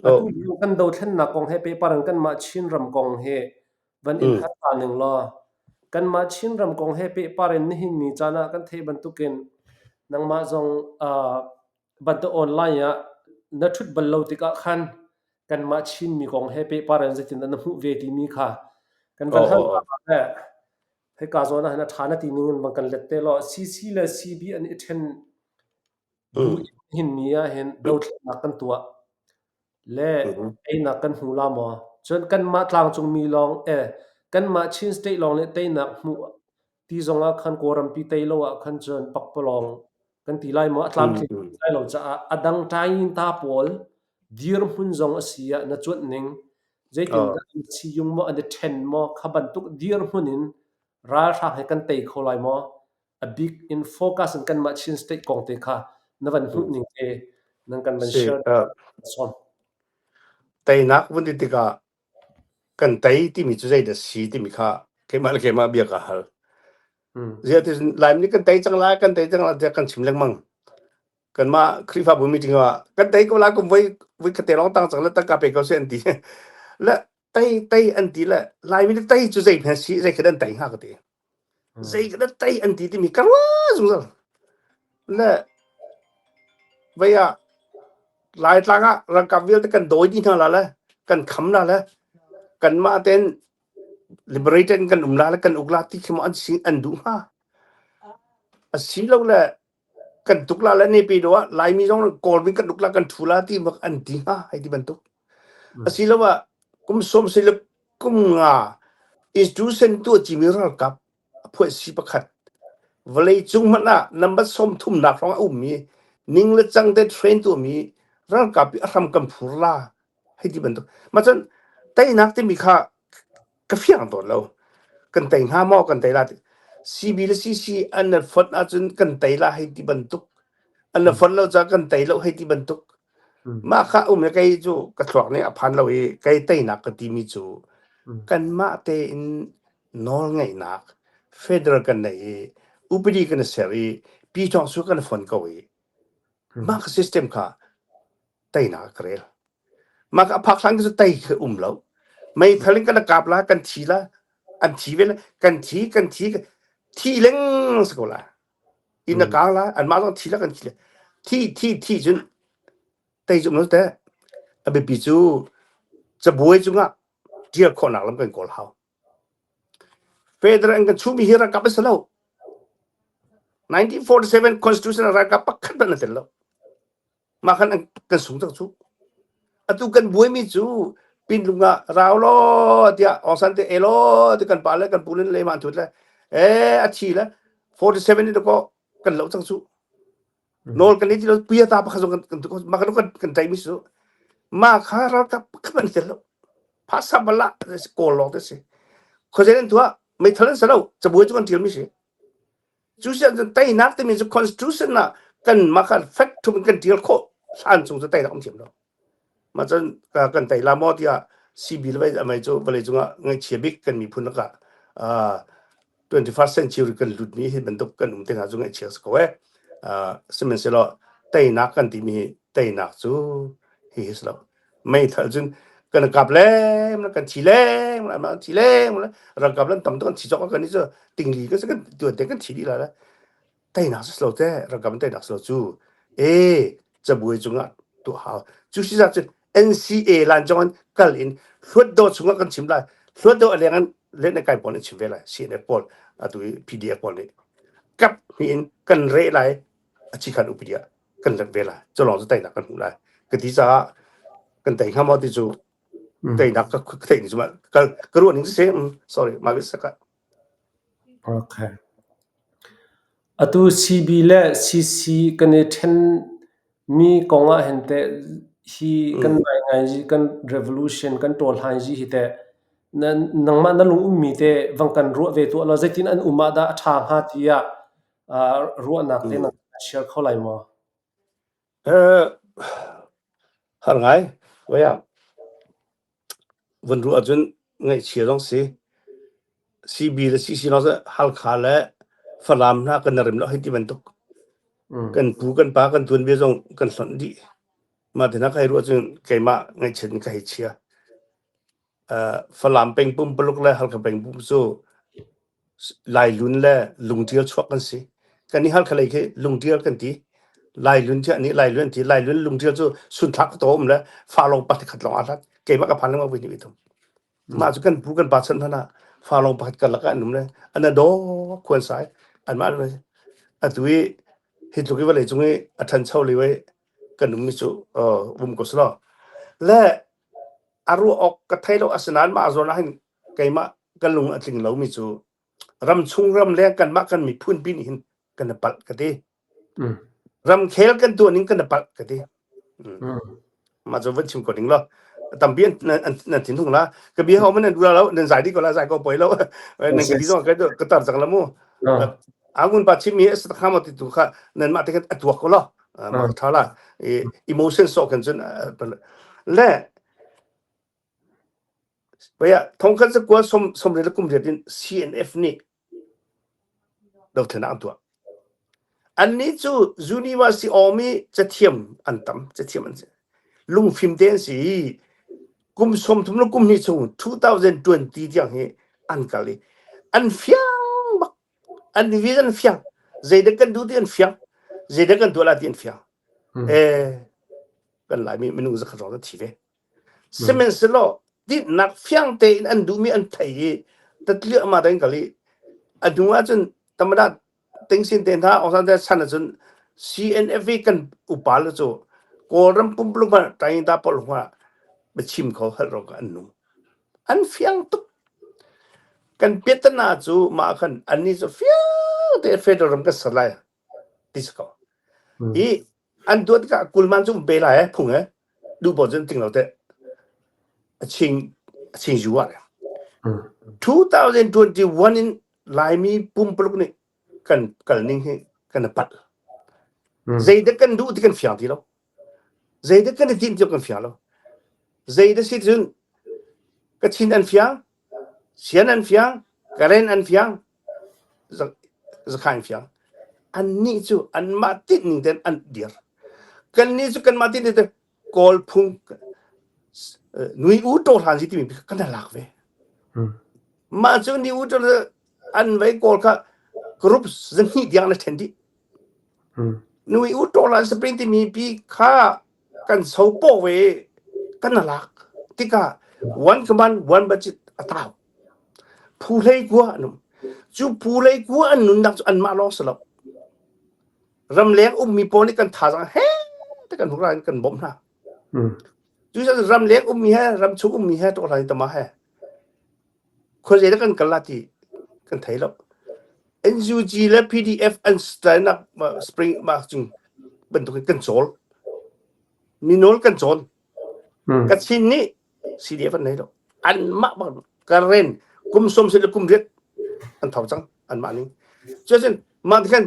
Atu lio kan dothlennak kong he pehpar in kanmah Chinram kong hi van in hal ta ning law, kanmah Chinram kong he pehpar in nihin ni caan ah kan theih bantukin nangmah zong bantuk online ah na ṭhut bal lo tikah khan kanmah Chinmi kong he pehpar in zeitindah na hmuh ve timi kha kan van hal ta le hika zawn ah hin a ṭha na ti ning in van kan let te law CC le CB an i ṭhen bu hin ni ah hin dothlennak kan tuah le teinak kan hmu la maw? Cun kanmah tlangcungmi lawng eh kanmah Chin state lawng nih teinak hmuh ti zong ah khan Kawlrampi tei lo ah khan cun pakpalawng kan ti lai maw? A tlamtling lai lo caah a dang ṭaingta pawl dirhmun zong a si ah na cuanh ning zeitindah an siyung maw an i ṭhen maw kha bantuk dirhmun in ralhrang he kan tei kho lai maw? A bik in focus in kanmah Chin state kong te kha na van hmuh ning te nan kan van share sawm. Teinak vun ti tikah kan tei timi cu zeidah si timi kha keimah le keimah bia ka hal. Ziah ti Laimi nih kan tei cang lai, kan tei cang lai tiah kan chim lengmang. Kanmah Khrihfabu meeting ah kan tei ko lai kum voi voi khat te lawng tang cang le tangka pe ko seh an ti. Le tei tei an ti le Laimi nih tei cu zei hme si zei khi an tei hnga ka ti. Zei ka tei an ti timi ka ruah zungzal. Le vei ah Laitlang ah ralkap vialte kan dawi dih hna la le kan kham la le kanmah tein liberated in kan um la le kan uk la ti khi maw an si an duh hnga. A si lo le kan tuk la le nepi do ah Laimi zong Kawlmi kan uk la kan thu la ti bak an ti hnga hei ti bantuk. A si lo ah kum sawm si le kum nga institution tuah cimi ralkap a phuaisi pakhat vawlei cung hmanh ah number 30 nak hrawng a ummi ning le cang te train tuahmi ralkap i a hram kan phur la hei ti bantuk ma cun teinak timi kha ka fiang tawn lo kan tei hnga maw kan tei la ti CB le CC an na fonh ahcun kan tei la hei ti bantuk an na fonh lo caah kan tei lo hei ti bantuk mah kha um le kei cu ka thluak nih a phan lo i kei teinak ka timi cu kanmah tein nawlngeihnak federal kan nei i upadi kan ser i pi thawng su kan fon ko i mah ka system kha teinak ka rel mah ka phak hlan cu tei kha um lo meithal in kan kap la kan thi la an thi ve la kan thi kan thi thi leng si ko la in na kang la an mah zong thi la kan thi la thi thi thi cun tei zum lo te a biapi cu cabuai cungah ṭial khawhnak lam kan kawl hau. Federal an kan chuhmi hi ralkap a si lo. 1947 Constitution ralkap pakhat hmanh an tel lo. Mah khan kan sung cang cu. Atu kan buaimi cu Pinlung ah rau law tiah Aung San te elaw ti kan pa le kan pu le ma an thut le eh a thi le 47 ni ko kan lo cang cu. Nawl kan i ti lo puia ta pakhat zong kan kan mah kan kan tai mi su ma kha ralkap pakhat an tel lo phasa bala kawl lawng te si khuazen an tuah meithal an salo cabuai cu kan tial mi si cu si cun teinak timi cu constitution ah kan mah kha fek thum kan tial khawh hlan chung cu teinak um thiam lo Mah cun kan tei la maw tiah CB le amei cu vawlei cungah ngaihchia bik kan miphun lakah 21st century kan lutmi hi bantuk kan um te hna cu ngaihchia si ko eh. Sihmanhsehlaw teinak kan timi hi teinak cu hi hi si lo. Meithal cun kan kap lem kan thi lem kan thi lem ralkap lan tam tuk kan thi cawk kan ni cu tingli kan kan tuan te kan thi dih la teinak si lo te ralkap teinak si lo cu e cabuai cungah tuah hau cu si cun NCA lan zong in kal in hluatdaw chungah kan chim lai hluatdaw a leng in len kai pawl nih chim ve lai CNF pawl atu i PDF pawl nih kap hnih in kan reh lai a chi khan upadi ah kan let ve lai cu lawng cu teinak kan hmuh lai ka ti caah kan tei hnga maw ti cu teinak ka theih ni cu ka ka ruah ning si sorry ma saka Okay. Atu CB le CC kan i ṭhenmi kong ah hin teh hi kan ngaingai kan revolution kan ṭawlhlanzi hi teh nangmah na lung ummi teh vang kan ruah ve tuah law zeitin an um ah dah a ṭha hnga tiah ruahnak te na share kho lai maw? Har ngai. Voi ah Vun ruah ahcun ngaihchia zong si. CB le CC lawng cu Halkha le Falam hna kan i rem lo hei ti bantuk. Kan pu kan pa kan tuanbia zong kan hlonh dih. Mah ti na ka hei ruah cun keimah ngaihchiat in ka hei chia. Falam peng pumpaluk le Halkha peng pum cu Lailun le Lungṭial chuak kan si. Kan nih Halkha lei khi Lungṭial kan ti. Lailun cu anih Lailun an ti. Lailun Lungṭial cu Sunthlak ka um le Falong pakhat khat lawng aa hlat. Keimah ka phan lengmang voi hnih thum. Mah cu kan pu kan pa chan hmanh ah Falong pakhat karlak ah an um le an a daw khuan sai anmah atu i hi tluk i vawlei cung i a ṭhancho lio i kan um mi cu um ko selaw le a ruah awk ka thei lo asinain mah zawn ah hin keimah ka lung a tling lomi cu ramchung ramleng kanmah kan miphun pi nih hin kan i palh ka ti. Ramkhel kan tuah ning kan i palh ka ti. Mah cu van chim ko ding lo. Tampi nan thin hung la. Ka bia ho man nan dula lo nan zai di ko la zai ko poi lo. Nan ka di zong ka ka tar cang la mu. Angun pa chim mi a sa kham ti tu kha nan mah te kan atuak ko lo. Mah tha la. Emotion so kan cun le Baya thongkhat zakua som somri le kum riat in CNF nih dothlennak an tuah. Annih cu university awmi cathiam an tam, cathiam an si. Lungfim te an si i kum 30 le kum hnih chung 2020 tiang hi an kal i an fiang bak. An vision an fiang. Zeidah kan duh ti an fiang. Zeidah kan tuah la ti an fiang. Eh, kan Laimi minung zakhat rong an thi ve. Sihmanhsehlaw dinhnak fiang tein an duhmi an thei i tatliahmah tein kal i a hnu ahcun Tamada Tingsin te hna Aung San te chan ahcun CNF i kan upa le cu Kawlram pumpuluk hmanh Tainta pawl hmanh biachim kho hal rong an nung. An fiang tuk. Kan piatana cu mah khan annih cu fiang tein federal ram kan ser lai ti si ko. I an tuah tikah kulman cu pe lai eh phung eh duh paoh cun ting lo teh a ching a ching ju ah 2021 in Laimi pumpuluk nih kan kal ning hi kan i palh zeidah kan duh ti kan fiang ti lo zeidah kan i tinh ti kan fiang lo zeidah si cun Kachin an fiang Sian an fiang Karen an fiang zakhain fiang annih cu anmah tinh ning ten an dir kannih cu kanmah tinh ning ten kawl phung nui u to hlan si timi kan lak ve mah cu ni u to an vei kawl kha group zahnih tiang na then dih nui u to hlan spring timi pi kha kan so po ve kan lak tikah one command one budget a tau Phu hleikua an um. Cu phu hleikua an nunnak cu anmah lawng si lo. Ramleng ummi pawl nih kan thazaang he te kan hura in kan bawmh hna. Cucaah ramleng ummi he ramchung ummi he tawhlan tama he khuazei dah kan kal la ti kan thei lo. NUG le PDF an stand up spring ma cung bantukin kan cawl. Minol kan cawn. Kachin nih CDF an nei lo. Anmah bak karen kum som se le kum riat an tho cang anmah ning. Cuacun mah khan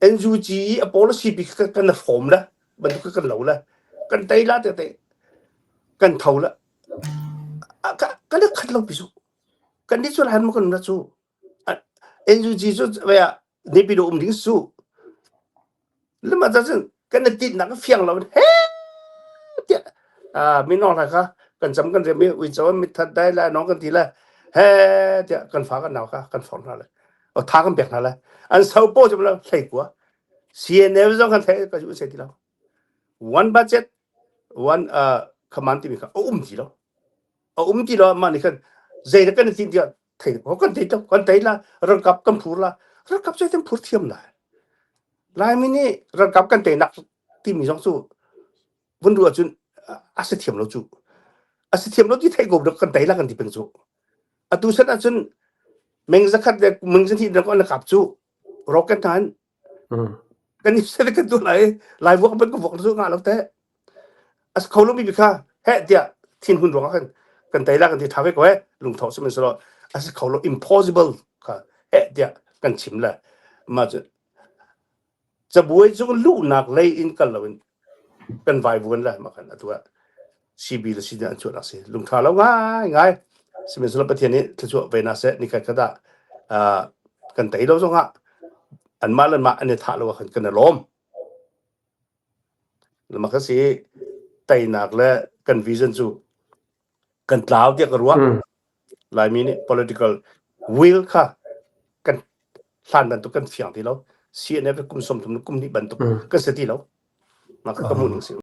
NUG i a policy pi kan na form la bantuk kan lo la kan tei la te te kan tho la kan khat lo pi su kan ni chu han mo kan na chu NUG cu Naypyidaw um ding su lama ta cun kan i tinhnak a fiang lo he tiah minong hna kha kan cam kan rem i uico mithat dai lai nong kan ti le he tiah kan fa kan nau kha kan forh hna le o tha kan pek hna le an so po cu lo hlei kua CNF zong kan thei ka ju se ti lo one budget one uh, command timi kha a um ti lo a um ti lo mah nih khan zei dah kan i tinh tiah thei ko kan thei kan tei la ralkap kan phur la ralkap cu kan phur thiam la Laimi nih ralkap kan teinak timi zong cu vun ruah cun a si thiam lo cu a si thiam lo ti thei ko kan tei la kan ti peng cu atu san ahcun meng zakhat le meng zahnih dang an kap cu rocket hna in kan i sel kan tu lai lai vuak ban ka vuak cu nga lo te As kho lomi kha heh tiah thinhun ruangah khan kan tei la kan ti ṭha ve ko he lungtho sihmanhsehlaw a si kho lo impossible kha heh tiah kan chim le mah cu cabuai cung luhnak lei in kal loin kan vaivuan le mah khan atu ah CB le CD an chuahnak si lungṭha lo ngai ngai sihmanhsehlaw Pathian nih thluachuah ve na seh nikhat khat ah kan tei lo zongah anmah le mah an i thah lo ah khan kan i lawm. Mah kha si teinak le kan vision cu kan tlau tiah ka ruah. Laimi nih political will kha kan hlan bantuk kan fiang ti lo. CNF kum 30 kum hnih bantuk kan si ti lo. Mah kha ka hmuh ning si.